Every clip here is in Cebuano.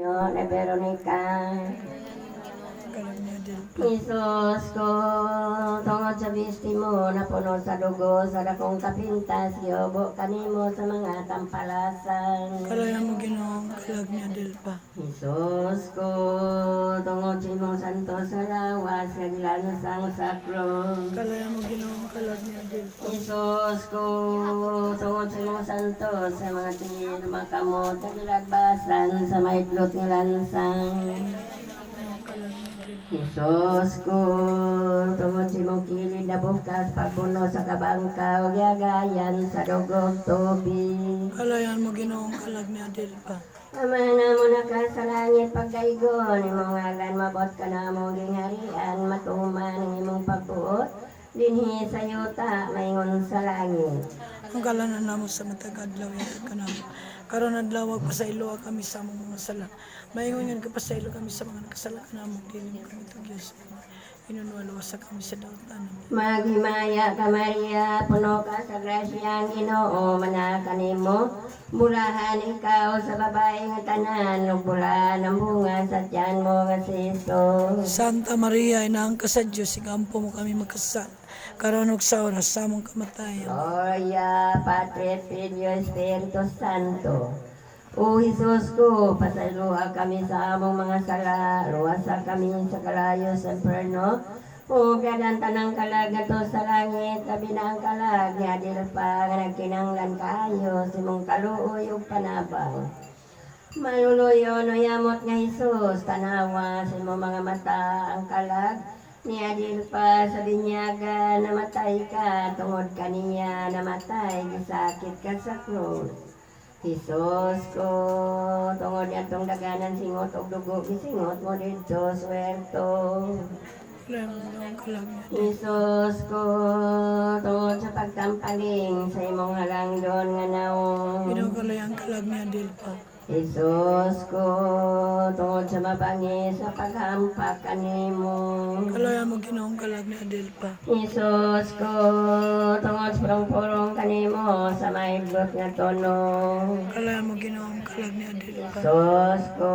Na Veronica. Kalag ni Adelpa. Jesus ko, tungod sa bisti mo, napuno sa dugo, sa dakong kapintas, giubo kanimo sa mga tampalasan. Kalayan mo, Ginoong kalag ni Adelpa. Jesus ko, tungod sa imong santo sa lawas, nga gilansang sa krus. Kalayan mo, Ginoong kalag ni Adelpa. Jesus ko, tungod sa imong santo, sa mga tiil, mga kamot, nga gilagbasan, sa mahidlot nga lansang. Ginoong kalag ni Adelpa. Jesus ko, tungod sa imong kilid na bukas, pagbuno sa kabangkaw, giagayan sa dugog tubig. Kalayan mo, Ginoong kalag ni Adelpa. Ama namo na ka sa langit, pagdaygon imong ngalan, mabot ka namo gingharian, matuman ang imong pagbuot dinhi sa yuta maingon sa langit. Ang kalanan namo sa matag adlaw yatag kanamo. Karon adlaw pasayloa kami sa among mga sala. Maingon nga nagpasaylo kami sa mga nakasala kanamo, dili mo kami tugyan sa inunuwalwasa kami sa dautan. Amen. Maghimaya ka, Maria, puno ka sa grasya, ang Ginoo manaka nimo. Bulahan ikaw sa babae nga tanan ug bulahan ang bunga sa tiyan mo nga si Jesus. Santa Maria, inaang ka sa Diyos, igampo mo kami magkasal. Karon ug sa oras sa among kamatayon. Gloria Patri et Filio Espiritu Santo. O Jesus ko, pasayloa kami sa among mga sala, luwasa kami sa kalayo sa imperno. O ang tanang kalag ngadto sa langit, labi na ang kalag ni Adelpa nga nagkinanglan kaayo sa imong kaluoy ug panabang. Maluluyo no yamot nga Jesus, tanawa sa imong mga mata ang kalag ni Adelpa sa binyaga, namatay ka tungod kaniya, namatay, gisakit ka sa krus. Jesus ko, tungod niadtong daganan singot og dugo gisingot mo didto sa huerto. Kalayan mo, Ginoong kalag ni Adelpa. Jesus ko, tungod sa pagtampaling sa imong halangdon nga naong. Ginoong kalayan kalag ni Adelpa. Jesus ko, tungod sa mabangis sa paghampak kanimo. Kalayan mo, Ginoong kalag ni Adelpa. Jesus ko, tungod sa purong-purong kanimo sa mahidlot nga tono. Kalayan mo, Ginoong kalag ni Adelpa. Jesus ko,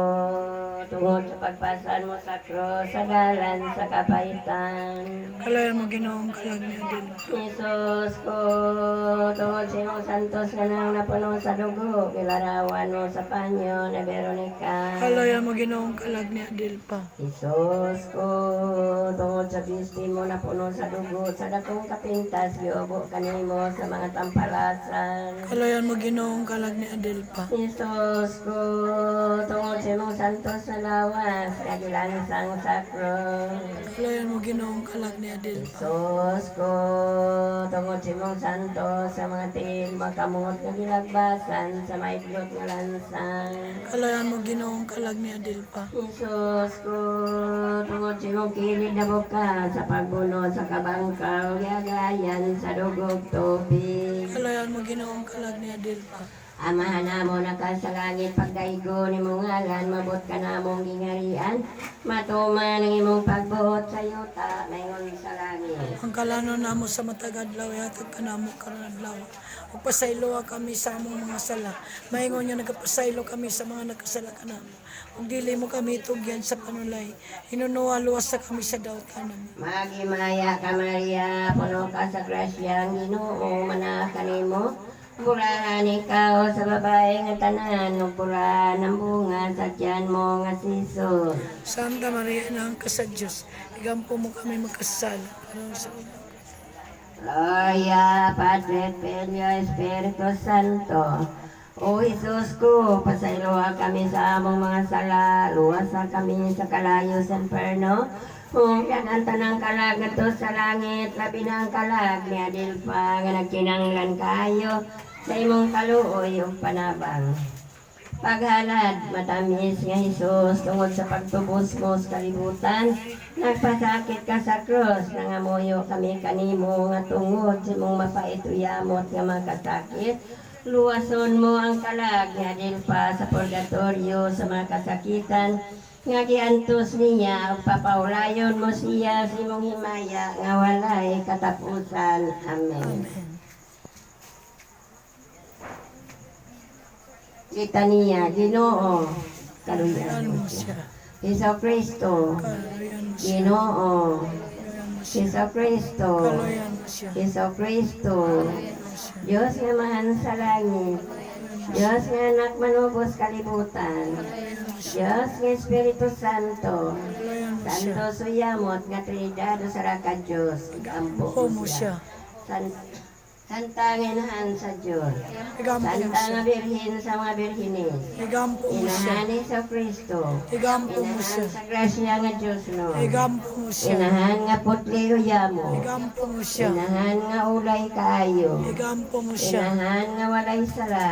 tungod sa pagpasan mo sa krus sa dalan sa kapahitan. Kalayan mo, Ginoong kalag ni Adelpa. Jesus ko, tungod sa imong santos nga nang napuno sa dugo, gilarawan mo sa panyo na Veronica. Kalayan mo, Ginoong kalag ni Adelpa. Jesus ko, tungod sa bisti mo napuno sa dugo, sa dakong kapintas, giubo kanimo sa mga tampalasan. Kalayan mo, Ginoong kalag ni Adelpa. Jesus ko, tungod sa imong santos sa lawas, kagilansang sa krus. Kalayan mo, Ginoong kalag ni Adelpa. Jesus ko, tungod sa imong santo sa mga tiil, makamot nga gilagbasan sa maidlot nga lansang. Kalayan mo, Ginoong kalag ni Adelpa. Jesus ko, tungod sa imong kilid na buka sa pagbuno sa kabangkaw, gagayan sa dugog tubig. Kalayan mo, Ginoong kalag ni Adelpa. Amahan namo na ka sa langit, pagdaygo nimong ngalan, mabot ka namong gingarian, matuman ang imong pagbuot sa yuta, maingon sa langit. Ang kalanon namo sa matag adlaw ihatag kanamo karon adlaw. Ug pasayloa kami sa among mga sala. Maingon nga nagapasaylo kami sa mga nakasala kanamo. Ug dili mo kami tugyan sa panulay. Hinunoa luwas sa kami sa dautan. Amen. Maghimaya ka, Maria, puno ka sa grasya, ang Ginoo manaka nimo. Burahan ikaw sa babae nga tanan, ug burahan ang bunga sa tiyan mo nga si Jesus. Santa Maria, inaang ka sa Diyos, igampo mo kami magkasala. Karon sa Gloria Patri et Filio Espiritu Santo. O Jesus ko, pasayloa kami sa among mga sala, luwasa kami sa kalayo sa imperno. Ug ang tanang kalag ngadto sa langit, labi na ang kalag ni Adelpa nga nagkinanglan kaayo sa imong kaluoy ug panabang. Paghalad, matamis nga Jesus, tungod sa pagtubos mo sa kalibutan, nagpasakit ka sa krus, nangamuyo kami kanimo nga tungod sa imong mapait uyamot nga makasakit. Luwason mo ang kalag ni Adelpa sa purgatorio sa mga kasakitan, nga giantos niya, ug papaulayon mo siya sa imong himaya nga walay katapusan. Amen. Amen. Kita niya, Ginoo, Kaluyan mo mo siya. siya. Heso Kristo, Kaluyan mo siya. Ginoo. Kaluyan mo siya. Heso Kristo, Kaluyan mo siya. Heso Kristo, Diyos nga mahan sa langit, Diyos nga anak manubos kalibutan, Diyos nga Espiritu Santo, Kaluyan mo siya. Santo suyamot nga Trinidad sa ka Diyos, igampo Gampo mo mo siya. siya. Santa nga inahan sa Diyos, Igampo mo Santa siya. nga Birhen sa mga Birhenes, Igampo mo siya. Inahan ni sa Kristo, Igampo mo siya. Inahan sa grasya nga Diyos no, Igampo mo siya. Inahan nga putli uyamo, Igampo mo siya. Inahan nga ulay kaayo, Igampo mo siya. Inahan nga walay sala,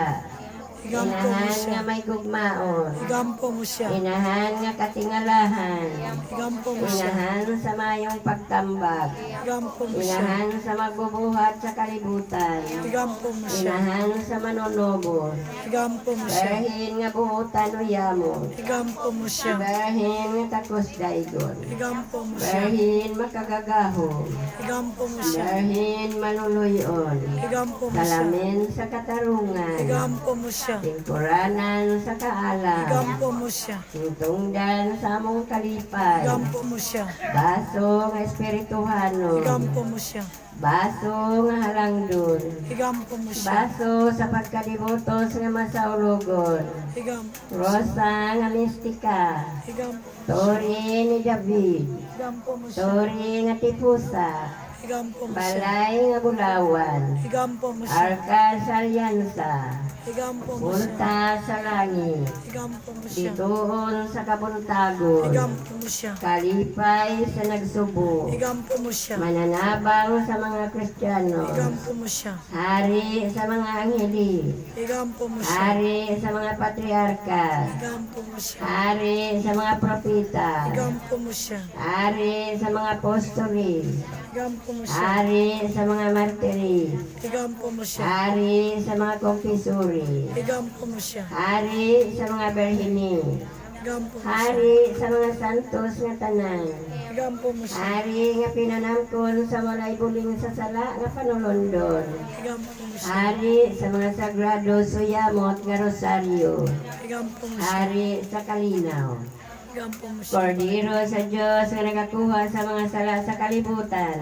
Igampo mo Inahan siya. nga may gugmaon, Igampo mo siya. Inahan nga katingalahan, Igampo mo siya. Inahan sa mayong pagtambag, Igampo mo siya. Inahan sa magbubuhat sa kalibutan, Igampo mo siya. Inahan sa manunubos, Igampo mo siya. Berhin nga buhutan uyamo, Igampo mo siya. Berhin nga takos daigon, Igampo mo siya. Berhin makagagahom, Igampo mo siya. Berhin maluluyon, Igampo mo siya. Salamin sa katarungan, Igampo mo siya. Tingkuranan sa kaalam, Igampo mo siya. Tungdan sa among kalipay, Igampo mo siya. Baso nga espirituhanon, Igampo mo siya. Baso nga halangdon, Igampo mo siya. Baso sa pagkalibutos nga masaulugon, Igampo. Rosa nga mistika, Igampo. Tori ni David, Igampo mo siya. Tori nga tipusa, Igampo mo siya. Balay nga bulawan, Igampo mo siya. Arka sa alyansa, Igampo mo siya. Punta sa langit, Igampo mo siya. Dituon sa kabuntagon, Igampo mo siya. Kalipay sa nagsubo, Igampo mo siya. Mananabang sa mga Kristiyano, Igampo mo siya. Hari sa mga angheli, Igampo mo siya. Hari sa mga patriarka, Igampo mo siya. Hari sa mga propeta, Igampo mo siya. Hari sa mga apostoli, Igampo mo siya. Hari sa mga martiri, Igampo mo siya. Hari sa mga konfesori, Igampo mo siya. Hari sa mga berhini, Igampo mo siya. Hari sa mga santos nga tanan, Igampo mo siya. Hari nga pinanangkon sa walay buling sa sala nga panulondon, Igampo mo siya. Hari sa mga sagrado suyamot nga rosaryo, Igampo mo siya. Hari sa kalinaw, Igampo mo siya. Kordiro sa Diyos nga nagakuha sa mga sala sa kalibutan,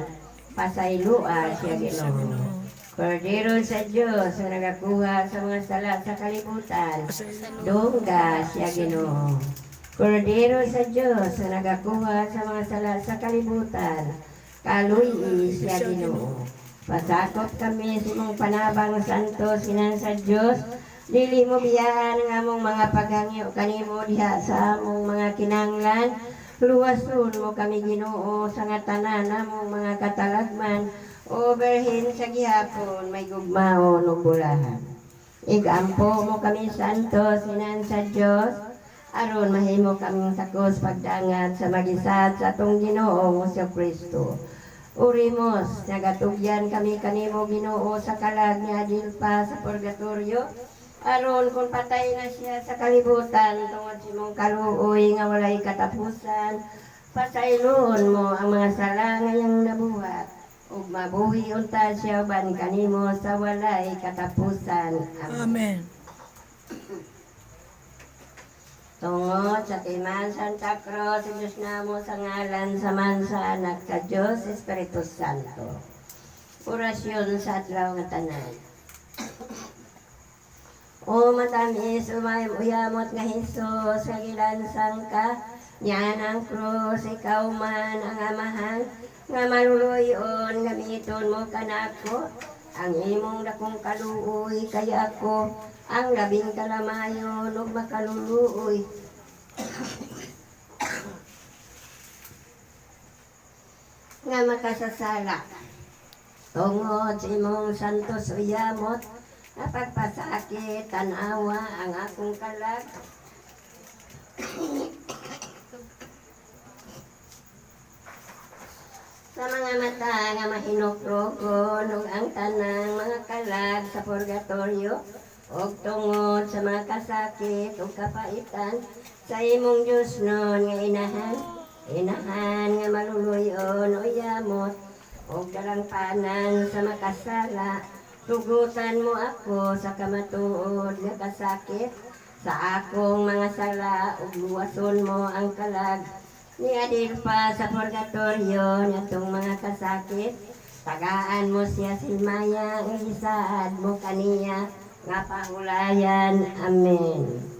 pasaylua siya Ginoo. Kordiro sa Diyos nga nagakuha sa mga sala sa kalibutan, dungga siya Ginoo. Kordiro sa Diyos nga nagakuha sa mga sala sa kalibutan, kaluyi siya Ginoo. Pasakop kami sa imong panabang santo sinan sa Diyos, dili mo biyaan ang among mga paghangyo kanimo diha sa among mga kinanglan. Luwason mo kami Ginoo sa nga tanan among mga katalagman. O berhin sa gihapon may gugmaon ug bulahan. Igampo mo kami santo sinan sa Dios aron mahimo kaming takos pagdangat sa magisad sa atong Ginoo sa Kristo. Orimos, nagatugyan kami kanimo Ginoo sa kalag ni Adilpa sa purgatorio. Aron kung patay na siya sa kalibutan tungod sa imong kaluoy nga walay katapusan, pasayloon mo ang mga sala nga iyang nabuhat ug mabuhi unta siya uban kanimo sa walay katapusan. Amen. Amen. Tungod sa timan Santa Cruz, sa Diyos namo sa ngalan sa man sa anak sa Diyos Espiritu Santo. Orasyon sa adlaw nga tanan. O matamis, umayam uyamot nga Hesus, nga gilansang ka, niyan ang krus, ikaw man ang amahan, nga maluluyon, gamiton mo kanako, ang imong dakong kaluoy kaya ako, ang labing kalamayon ug makaluluoy. Nga makasasala. Tungod sa imong santos uyamot, nga pagpasakit, tanawa ang akong kalag. Sa mga mata nga mahinukrogon ug ang tanang mga kalag sa purgatorio ug tungod sa mga kasakit ug kapaitan sa imong Diyos nun nga inahan, inahan nga maluluyon o yamot ug dalangpanan sa makasala, tugutan mo ako sa kamatuod nga kasakit. Sa akong mga sala ug luwason mo ang kalag ni Adelpa sa purgatorio niadtong mga kasakit. Tagaan mo siya sa himaya nga gisaad mo kaniya nga pangulayan. Amen.